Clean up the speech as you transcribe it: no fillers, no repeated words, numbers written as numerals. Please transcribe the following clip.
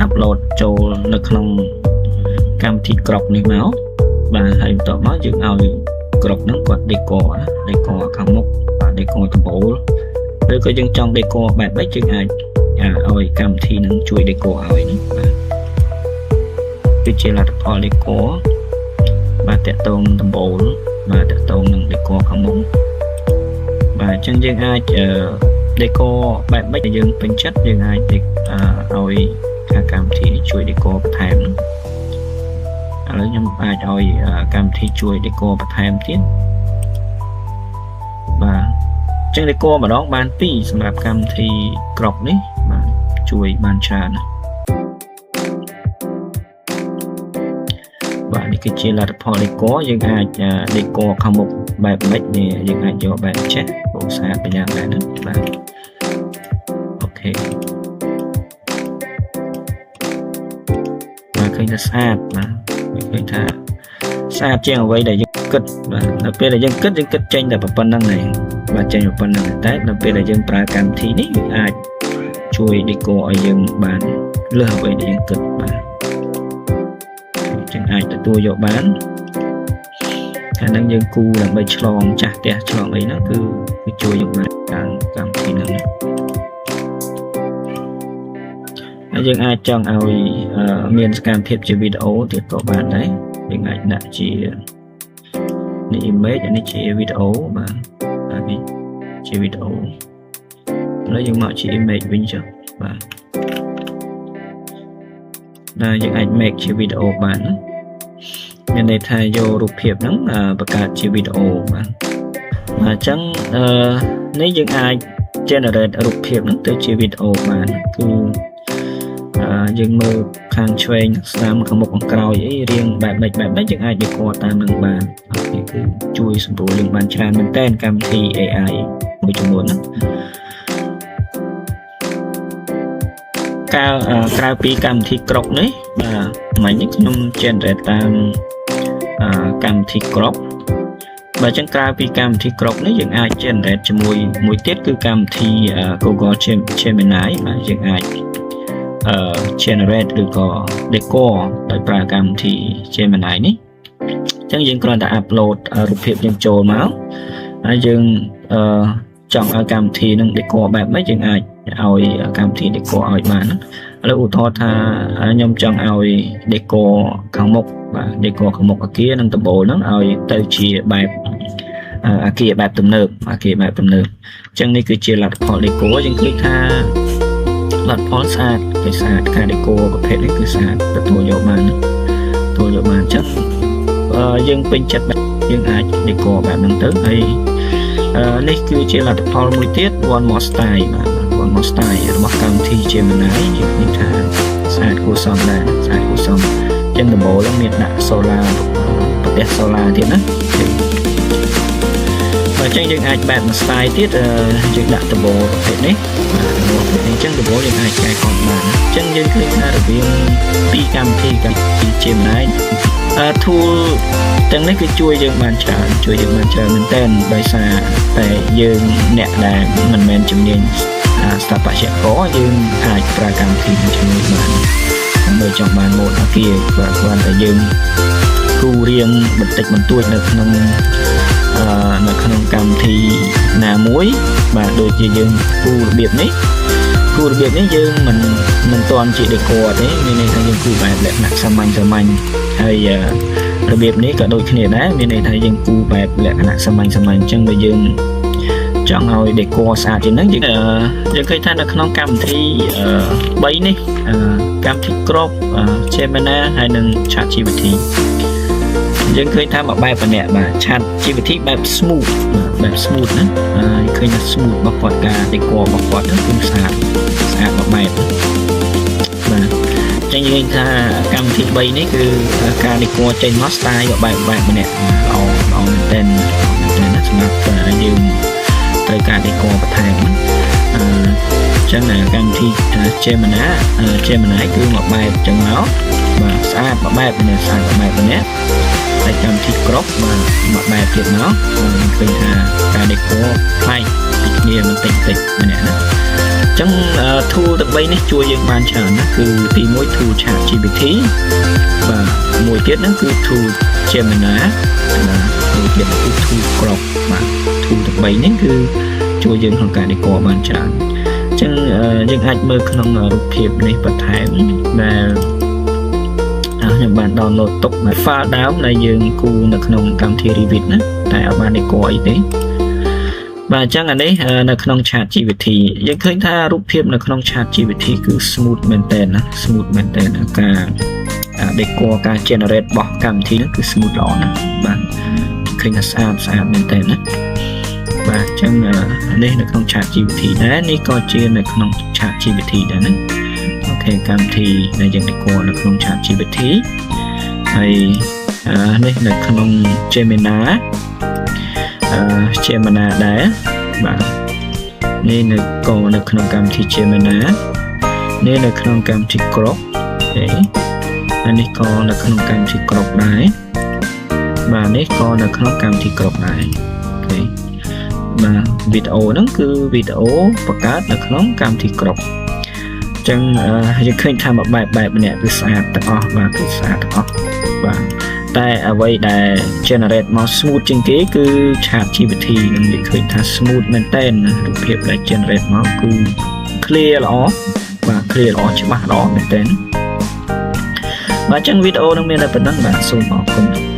upload ចូលនៅក្នុងកម្មវិធី Grok នេះមកបាទហើយបន្ទាប់មកយើងឲ្យ Grok ហ្នឹងគាត់ decor ណា decor ខាងមុខបាទ decor ដំបូលឬក៏យើងចង់ decor បែបម៉េចយើងអាចឲ្យកម្មវិធីហ្នឹងជួយ decor ឲ្យណាបាទគឺជាលទ្ធផល decor បាទតាក់ទងនឹងដំបូលបាទតាក់ទងនឹង decor ខាងមុខបាទអញ្ចឹងយើងអាច decor បែបម៉េចដែលយើងពេញចិត្តយើងអាចឲ្យខាងកម្មវិធីនេះជួយ decor បន្ថែមឥឡូវខ្ញុំអាចឲ្យកម្មវិធីជួយ decor បន្ថែមទៀតបាទអញ្ចឹង decor ម្ដងបាន2សម្រាប់កម្មវិធី Grok នេះបាទជួយបានច្រើនណាស់បាទនេះគឺជាលទ្ធផល decor យើងអាច decor ខាងមុខបែបម៉េចនេះយើងអាចយកបែបចេះបូកស្អាតបញ្ញាបែបហ្នឹងបាទ OK បាទឃើញថាស្អាតបាទឃើញថាស្អាតជាងអ្វីដែលយើងគិតបាទនៅពេលដែលយើងគិតយើងគិតចេញតែប៉ុណ្្នឹងឯងបាទចេញប៉ុណ្្នឹងតែនៅពេលដែលយើងប្រើកម្មវិធីនេះវាអាចជួយ decor ឲ្យយើងបានលើសអ្វីដែលយើងគិតបាទចឹងអាចទទួលយកបានអាហ្នឹងយើងគូដើម្បីឆ្លងចាស់ផ្ទះឆ្លងអីហ្នឹងគឺគឺជួយយើងបានតាមកម្មវិធីហ្នឹងហើយយើងអាចចង់ឲ្យមានសកម្មភាពជាវីដេអូទៀតក៏បានដែរយើងអាចដាក់ជានេះ image អានេះជាវីដេអូបាទអានេះជាវីដេអូឥឡូវយើងមកជា image វិញចុះបាទដែលយើងអាច make ជាវីដេអូបានណាមានន័យថាយករូបភាពហ្នឹងបង្កើតជាវីដេអូបាទអញ្ចឹងអឺនេះយើងអាច generate រូបភាពហ្នឹងទៅជាវីដេអូបានគឺយើងមើលខាងឆ្វេងស្ដាំខាងមុខខាងក្រោយអីរៀងបែបម៉េចបែបម៉េចយើងអាច decor តាមនឹងបាន OK គឺជួយសម្រួលយើងបានច្រើនមែនតើកម្មវិធី AI មួយចំនួនហ្នឹងកាលក្រៅពីកម្មវិធី Grok នេះបាទមិញនេះខ្ញុំ generate តាមកម្មវិធី Grok បើចឹងក្រៅពីកម្មវិធី Grok នេះយើងអាច generate ជាមួយមួយទៀតគឺកម្មវិធី Google Gemini បាទយើងអាចgenerate ឬក៏ decor ដោយប្រើកម្មវិធី Gemini នេះអញ្ចឹងយើងគ្រាន់តែ upload រូបភាពយើងចូលមកហើយយើងអឺចង់ឲ្យកម្មវិធីនឹង decor បែបម៉េចយើងអាចឲ្យកម្មវិធី decor ឲ្យបានណាឥឡូវឧទាហរណ៍ថាខ្ញុំចង់ឲ្យ decor ខាងមុខបាទ decor ខាងមុខអាគារនិងដំបូលហ្នឹងឲ្យទៅជាបែបអាគារបែបទំនើបអាគារបែបទំនើបអញ្ចឹងនេះគឺជាលទ្ធផល decor យើងឃើញថាលទ្ធផលស្អាតគេស្អាតការ decor ប្រភេទនេះគឺស្អាតទទួលយកបានទទួលយកបានអញ្ចឹងយើងពេញចិត្តយើងអាច decor បែបហ្នឹងទៅហើយនេះគឺជាលទ្ធផលមួយទៀត one more style បាទ one more style របស់កម្មវិធី Gemini យើងឃើញថាស្អាតគួរសមដែរស្អាតគួរសមអញ្ចឹងដំបូលហ្នឹងមានដាក់ solar ប្រទេស solar ទៀតណាបើអញ្ចឹងយើងអាចបែបមួយ style ទៀតយើងដាក់ដំបូលប្រភេទនេះបាទដំបូលប្រភេទនេះអញ្ចឹងដំបូលយើងអាចកែកត់បានអញ្ចឹងយើងឃើញថារវាងពីរកម្មវិធីកម្មវិធី Gemini tool ទាំងនេះគឺជួយយើងបានច្រើនជួយយើងបានច្រើនមែនទែនដោយសារតែយើងអ្នកដែលមិនមែនជំនាញស្ថាបត្យករយើងអាចប្រើកម្មវិធីនេះជំនួយបានដើម្បីចង់បានម៉ូដអាគារគ្រាន់តែយើងគូរៀងបន្តិចបន្តួចនៅក្នុងនៅក្នុងកម្មវិធីណាមួយបាទដូចជាយើងគូរបៀបនេះគូរបៀបនេះយើងមិនទាន់ជា decor ទេមានន័យថាយើងគូបែបលក្ខណៈសាមញ្ញសាមញ្ញហើយរបៀបនេះក៏ដូចគ្នាដែរមានន័យថាយើងគូបែបលក្ខណៈសាមញ្ញសាមញ្ញអញ្ចឹងបើយើងចង់ឲ្យ decor ស្អាតជាងហ្នឹងយើងយើងឃើញថានៅក្នុងកម្មវិធី3នេះកម្មវិធី Grok Gemini ហើយនិង ChatGPT យើងឃើញថាមួយបែបម្នាក់បាទ ChatGPT បែប smooth បាទបែប smooth ណាហើយឃើញថា smooth របស់គាត់ការ decor របស់គាត់ហ្នឹងគឺស្អាតស្អាតមួយបែបបាទចឹងយើងឃើញថាកម្មវិធី3នេះគឺការ decor ចេញមក style ក៏បែបបែបម្នាក់ល្អល្អមែនទែនមែនទែនណាសម្រាប់យើងត្រូវការ decor បន្ថែមអឺចឹងកម្មវិធី Gemini គឺមួយបែបចឹងមកបាទស្អាតមួយបែបនេះស្អាតមួយបែបម្នាក់ហើយកម្មវិធី Grok បាទមួយបែបទៀតមកបាទយើងឃើញថាការ decor ប្លែកពីគ្នាបន្តិចតិចម្នាក់ណា ចឹង tool ទាំង3នេះជួយយើងបានច្រើនណាគឺទី1 tool Chat GPT បាទមួយទៀតហ្នឹងគឺ tool Gemini បាទមួយទៀតគឺ tool Grok បាទ tool ទាំង3នេះគឺជួយយើងក្នុងការ decor បានច្រើនអញ្ចឹងយើងអាចមើលក្នុងរូបភាពនេះបន្ថែមដែលខ្ញុំបាន download ទុកនៅ file ដើមដែលយើងគូនៅក្នុងកម្មវិធី Revit ណាតែអត់បាន decor អីទេបាទអញ្ចឹងអានេះនៅក្នុង Chat GPT យើងឃើញថារូបភាពនៅក្នុង Chat GPT គឺ smooth មែនតើណា smooth មែនតើការ decor ការ generate របស់កម្មវិធីហ្នឹងគឺ smooth ល្អណាស់បាទឃើញថាស្អាតស្អាតមែនតើណាបាទអញ្ចឹងនេះនៅក្នុង Chat GPT ដែរនេះក៏ជានៅក្នុង Chat GPT ដែរណាOK កម្មវិធីដែលយើង decor នៅក្នុង Chat GPT ហើយនេះនៅក្នុង Gemini Gemini ដែរបាទនេះនៅក៏នៅក្នុងកម្មវិធី Gemini នេះនៅក្នុងកម្មវិធី Grok អូហើយនេះក៏នៅក្នុងកម្មវិធី Grok ដែរបាទនេះក៏នៅក្នុងកម្មវិធី Grok ដែរ OK បាទវីដេអូហ្នឹងគឺវីដេអូបង្កើតនៅក្នុងកម្មវិធី Grok ចឹងយើងឃើញថាមួយបែបបែបម្នាក់គឺស្អាតទាំងអស់បាទគឺស្អាតទាំងអស់បាទតែអ្វីដែល generate មក smooth ជាងគេគឺ Chat GPT នឹងនិយាយឃើញថា smooth មែនតើរូបភាពដែល generate មកគឺ clear ល្អបាទ clear ល្អច្បាស់ល្អមែនតើបាទអញ្ចឹងវីដេអូនឹងមានតែប៉ុណ្ណឹងបាទសូមអរគុណ។